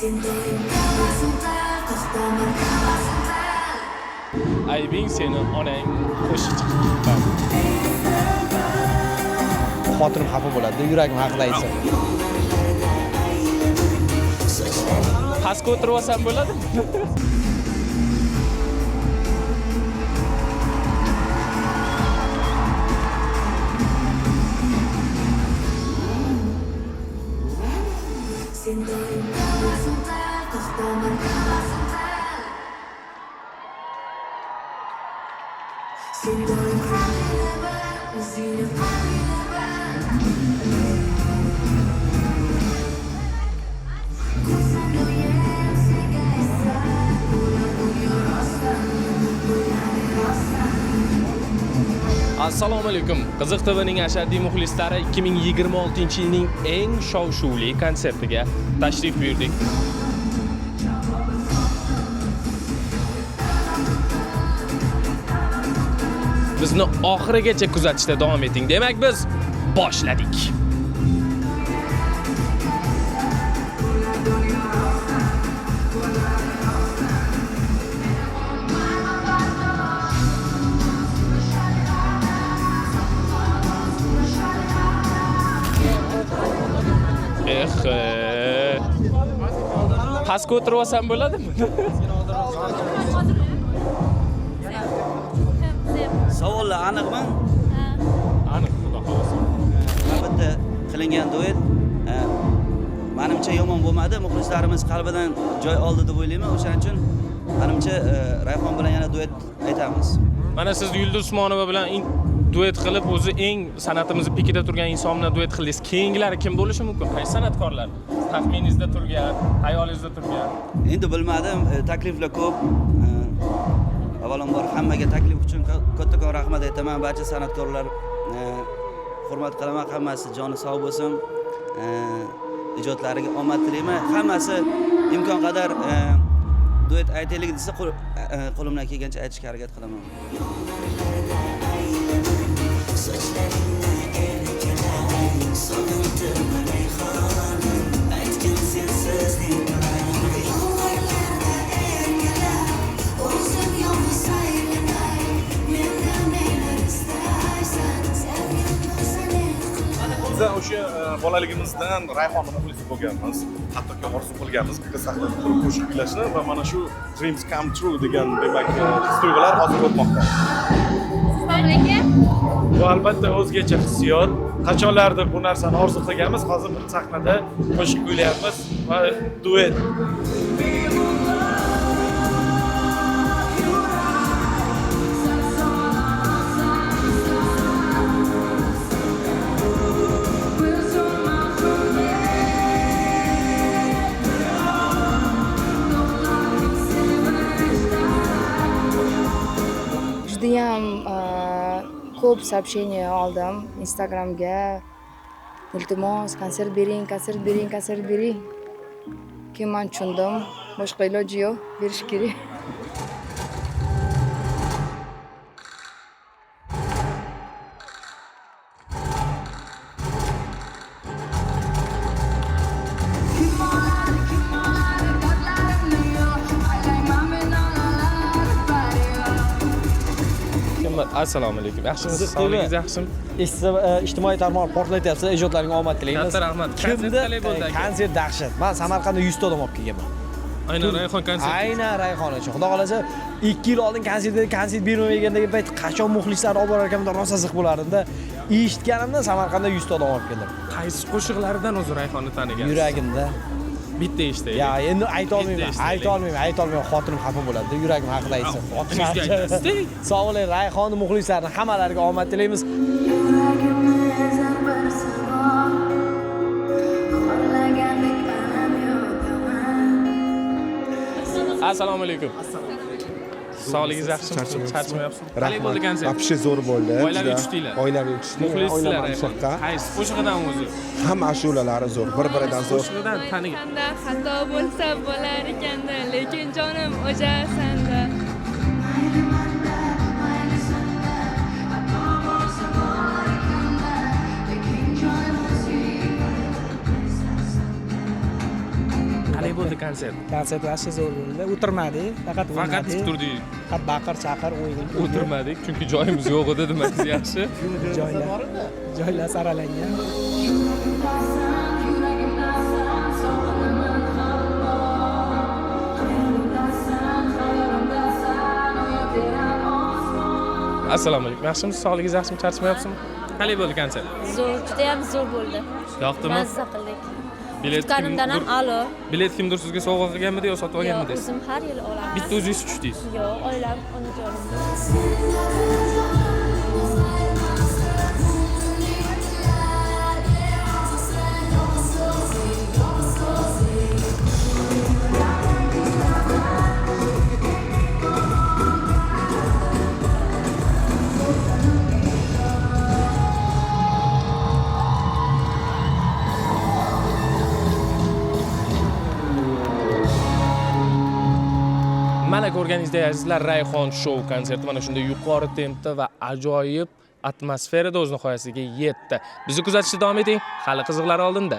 Sen doim to'xtama. Aybing seni onang qo'shiqchi. Xotinim xafa bo'ladi, yuragim haqida aytsam. Pastga o'tirib olsam bo'ladimi? Sen doim to'xtama. Sen doim o'zingni Assalomu alaykum. Qiziq TVning ashaddiy muxlislari, 2026-yilning eng shov-shuvli konsertiga tashrif buyurdik. Bizni oxirigacha kuzatishda davom eting. Demak, biz boshladik. Eh, pastga o'tirib olsam bo'ladimi? Savollar aniqmi? Aniq, xudo xohlasa. Albatta, qilingan duet manimcha yomon bo'lmadi. Muxlislarimiz qalbidan joy oldi deb o'ylayman. O'shaning uchun manimcha Rayhon bilan yana duet aytamiz. Mana siz Yulduz Usmonova bilan duet qilib, o'zi eng san'atimizni pikida turgan inson bilan duet qildingiz. Keyingilari kim bo'lishi mumkin? Qaysi san'atkorlar? Taxminingizda turgan, xayolingizda turgan. Endi bilmadim, takliflar ko'p. Avvalambor hammaga taklif uchun kattakon rahmat aytaman. Barcha san'atkorlar hurmat qilaman. Hammasi joni sog' bo'lsin. Ijodlariga omad tilayman. Hammasi imkon qadar duet aytaylik desa, qo'limdan kelgancha aytishga harakat qilaman. Sochlaringni erkalay, sog'intirma rayhonim, aytgin sensiz ne qilay. Yomg'irlarda erkalab, o'zim yolg'iz aylanay, mendan nelar istaysan, sevgim bo'lsa ne qilay. Biz o'sha bolaligimizdan Rayhonni muxlisi bo'lganmiz. Hattoki orzu qilganmiz bitta sahnada turib qo'shiq kuylashni va mana shu dreams come true degan, demak, his tuyg'ular hozir o'tmoqda. Bu albatta o'zgacha hissiyot. Qachonlardir bu narsani orzu qilganmiz, hozir bir sahnada qo'shiq kuylayapmiz va duet. Judayam ko'p сообщение oldim Instagramga. Iltimos, konsert bering, konsert bering, konsert bering. Keyin man tushundim, boshqa iloji yo'q, berish kerak. Kim bor? Assalomu alaykum. Yaxshimisiz? Qiziq TV. Sog'ligingiz yaxshimi? Ijtimoiy tarmoq portlatyapsiz, ijodlaringga omad tilaymiz. Katta rahmat. Konsert Kimda qalay bo'ldi, aka? Konsert dahshat. Man Samarqandda 100 ta odam olib kelganman. Aynan Rayhon konserti. Aynan Rayhon uchun. Xudo xohlasa 2 yil oldin konsertda konsert bermayotgandagi payt qachon muxlislar olib borar ekanman, rosa ziq bo'lardimda. Eshitganimda Samarqandda 100 ta odam olib keldim. Qaysi qo'shiqlaridan o'zi Rayhonni tanigansiz? Yuragimda. Bitta eshitaylik. Ya endi ayta olmayman, Bitta eshitaylik. ayta olmayman, ayta olmayman, xotinim xafa bo'ladi, yuragim haqida aytsam. Xotiningizga aytasiz-da. Sog' bo'ling, Rayhonni muxlislarini hammalariga omad tilaymiz. Yuragimni ezar bir savol, xo'rlagandek alam yotaman. Assalomu alaykum. Sog'ligingiz yaxshimi? Charchamayapsizmi? Qalay bo'ldi konsert? Вообще zo'r bo'ldi. Oilaviy Juda. tushdinglar. Oilaviy tushdik. Muxlissizlar Oilam Rayhon. mushaqqa. Qaysi qo'shig'idan o'zi? Hamma ashulalari zo'r, bir-biridan zo'r. Qo'shig'idan taning. Aytsam-da xato bo'lsa bo'lar ekanda, lekin jonim o'sha sanda. Mayli manda, mayli sanda, xato bo'lsa bo'lar ekanda, lekin jonim o'zing. Qalay Qalay bo'ldi konsert? Konsert вообще zo'r bo'ldi. O'tirmadik, faqat Faqat o'ynadik. tik turdik. Faqat baqir chaqir o'yin. O'tirmadik, chunki joyimiz yo'q edi demangiz yaxshi. Joylar joylar saralangan. Yuragimdasan, yuragimdasan, sog'inaman hamon. Hayolimdasan, hayolimdasan, o'yib teran osmon. Assalomu alaykum. Yaxshimisiz? Sog'ligingiz yaxshimi? Charchamayapsizmi? Qalay bo'ldi konsert? Zo'r, judayam zo'r bo'ldi. Yoqdimi? Mazza qildik. Bilet Kutganimdan ham a'lo. Bilet kimdir sizga sovg'a qilganmidi yo sotib Yo'q, olganmidingiz? o'zim har yili olaman. Bitta o'zingiz tushdingiz. Yo'q, oilam, onajonim. Mana ko'rganingizdek azizlar, Rayhon shou konserti mana shunday yuqori tempda va ajoyib atmosferada o'z nihoyasiga yetdi. Bizni kuzatishda davom eting, hali qiziqlar oldinda.